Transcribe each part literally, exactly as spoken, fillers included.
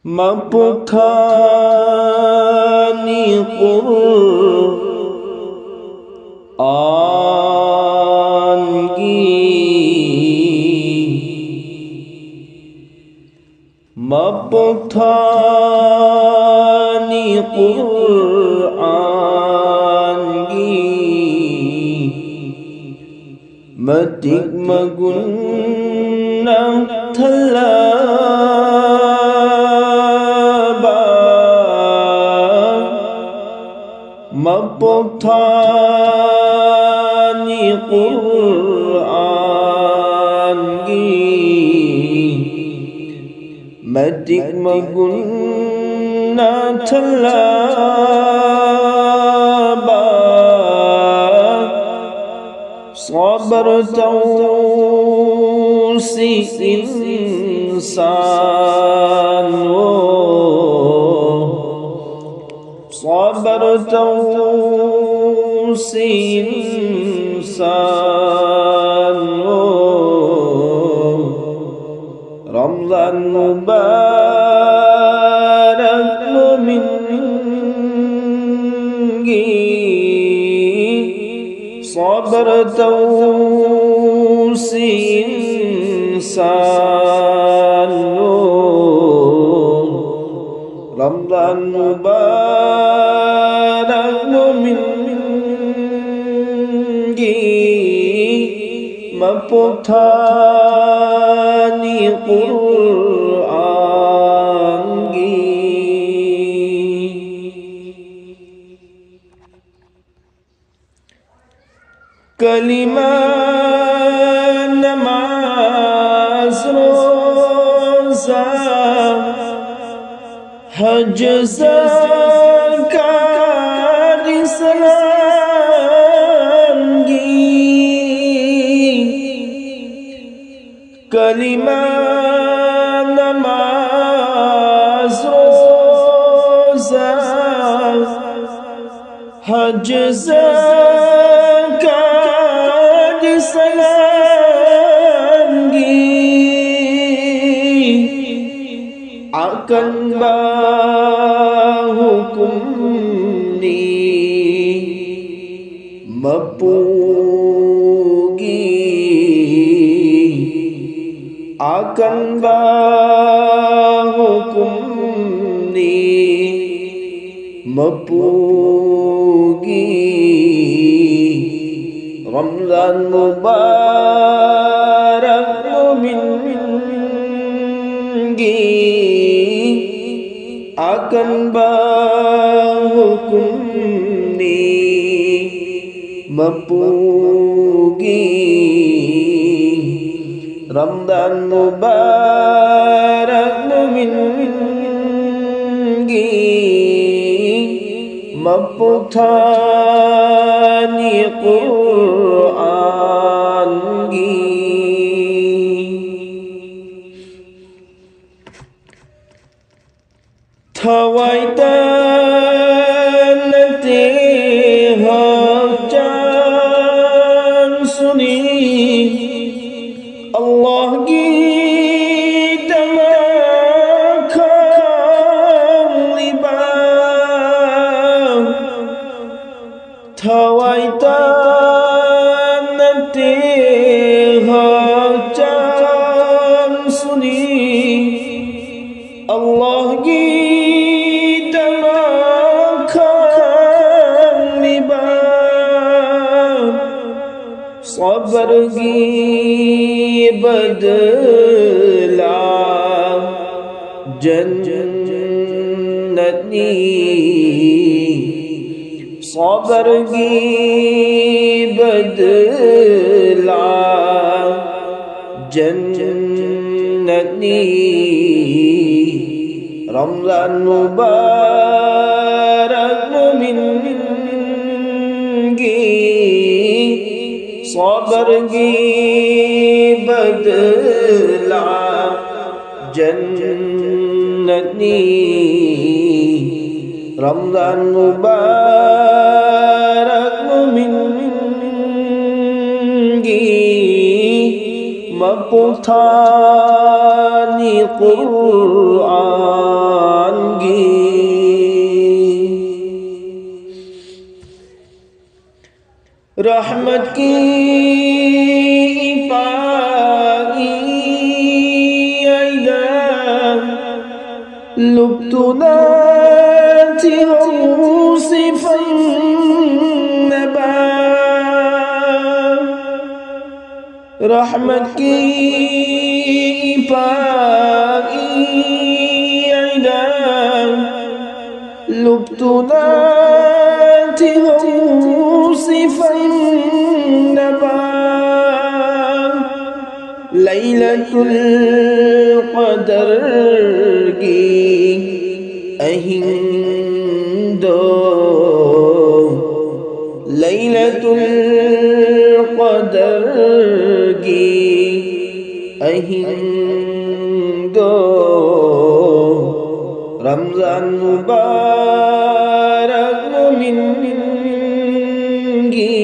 ꯃꯄꯣꯛ ꯊꯥꯅꯤ ꯀꯨꯔ ꯑꯥꯟꯒꯤ ꯃꯄꯣꯛ ꯊꯥꯅꯤ ꯀꯨꯔꯑꯥꯟꯒꯤ ꯃꯇꯤꯛ ꯃꯒꯨꯟꯅ ꯊꯜꯂꯕ ꯃꯄꯣꯛ ꯊꯥꯅꯤ ꯀꯨꯔꯑꯥꯟꯒꯤ ꯃꯇꯤꯛ ꯃꯒꯨꯟꯅ ꯊꯜꯂꯕ ꯁꯕꯔ ꯇꯧꯁꯤ ꯏꯟꯁꯥꯟꯑꯣ꯫ ꯁꯕꯔ ꯇꯧꯁꯤ ꯏꯟꯁꯥꯟꯑꯣ꯫ ꯔꯝꯖꯥꯟ ꯃꯨꯕꯥꯔꯛ ꯃꯨꯃꯤꯟꯒꯤ ꯁꯕꯔ ꯇꯧꯁꯤ ꯏꯟꯁꯥꯟꯑꯣ꯫ ꯔꯝꯖꯥꯟ ꯃꯨꯕꯥꯔꯛ ꯃꯨꯃꯤꯟꯒꯤ ꯃꯄꯣꯛ ꯊꯥꯅꯤ ꯀꯨꯔꯑꯥꯟꯒꯤ ꯀꯂꯤꯃꯥ ꯅꯃꯥꯖ ꯔꯣꯖꯥ ꯍꯖ ꯖꯀꯥꯠ ꯏꯁꯂꯥꯝꯒꯤ ꯀꯂꯤꯃꯥ ꯅꯃꯥꯖ ꯔꯣꯖꯥ ꯍꯖ ꯖꯀꯥꯠ ꯏꯁꯂꯥꯝꯒꯤ ꯑꯀꯟꯕ ꯍꯨꯀꯨꯝꯅꯤ ꯃꯄꯨꯒꯤ꯫ ꯑꯀꯟꯕ ꯍꯨꯀꯨꯝꯅꯤ ꯃꯄꯨꯒꯤ꯫ ꯔꯝꯖꯥꯟ ꯃꯨꯕꯥꯔꯛ ꯃꯨꯃꯤꯟꯒꯤ꯫ ꯑꯀꯟꯕ ꯍꯨꯀꯨꯝꯅꯤ ꯃꯄꯨꯒꯤ꯫ ꯔꯝꯖꯥꯟ ꯃꯨꯕꯥꯔꯛ ꯃꯨꯃꯤꯟꯒꯤ꯫ ꯃꯄꯨꯛ ꯊꯥꯅꯤ ꯀꯨꯔꯑꯥꯟꯒꯤ꯫ ꯊꯋꯥꯏꯇ ꯅꯠꯇꯦ ꯍꯛꯆꯥꯡꯁꯨꯅꯤ ꯑꯜꯂꯥꯍꯒꯤꯗꯃꯛ ꯈꯜꯂꯤꯕ꯫ ꯊꯋꯥꯏꯇ ꯅꯠꯇꯦ ꯍꯛꯆꯥꯡꯁꯨꯅꯤ ꯑꯜꯂꯥꯍꯒꯤꯗꯃꯛ ꯈꯜꯂꯤꯕ꯫ ꯁꯕꯔꯒꯤ ꯕꯗꯂꯥ ꯖꯟꯅꯠꯅꯤ꯫ ꯁꯕꯔꯒꯤ ꯕꯗꯂꯥ ꯖꯟꯅꯠꯅꯤ꯫ ꯔꯝꯖꯥꯟ ꯃꯨꯕꯥꯔꯛ ꯃꯨꯃꯤꯟꯒꯤ꯫ ꯁꯕꯔꯒꯤ ꯕꯗꯂꯥ ꯖꯟꯅꯠꯅꯤ꯫ ꯔꯝꯖꯥꯟ ꯃꯨꯕꯥꯔꯛ ꯃꯨꯃꯤꯟꯒꯤ꯫ ꯃꯄꯨꯛ ꯊꯥꯅꯤ قرآن گی۔ رحمت کی پاکی عیدہ، لطف نہ تھی ہم صفن نبا۔ رحمت کی پاکی عیدہ، لطف نہ تھی ہم صفن نبا۔ لیلۃ القدر گی اہندو، لیلۃ القدر گی اہندو، رمضان مبارک مومن گی۔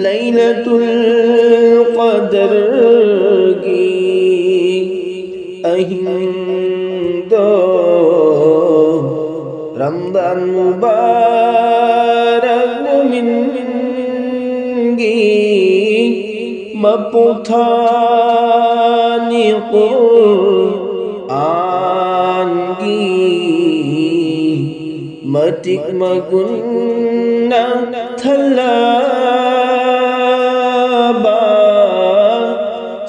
لیلۃ القدر گی اہندو، رمضان مبارک مومن گی، مپتھانی قرآن گی، مٹک مگن تھلا با،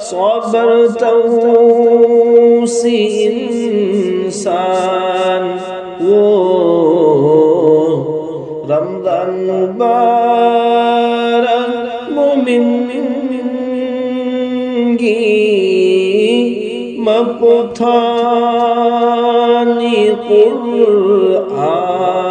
صبر توسی انسان وہ، رمضان مبارک مومن گی، مپتھانی قرآن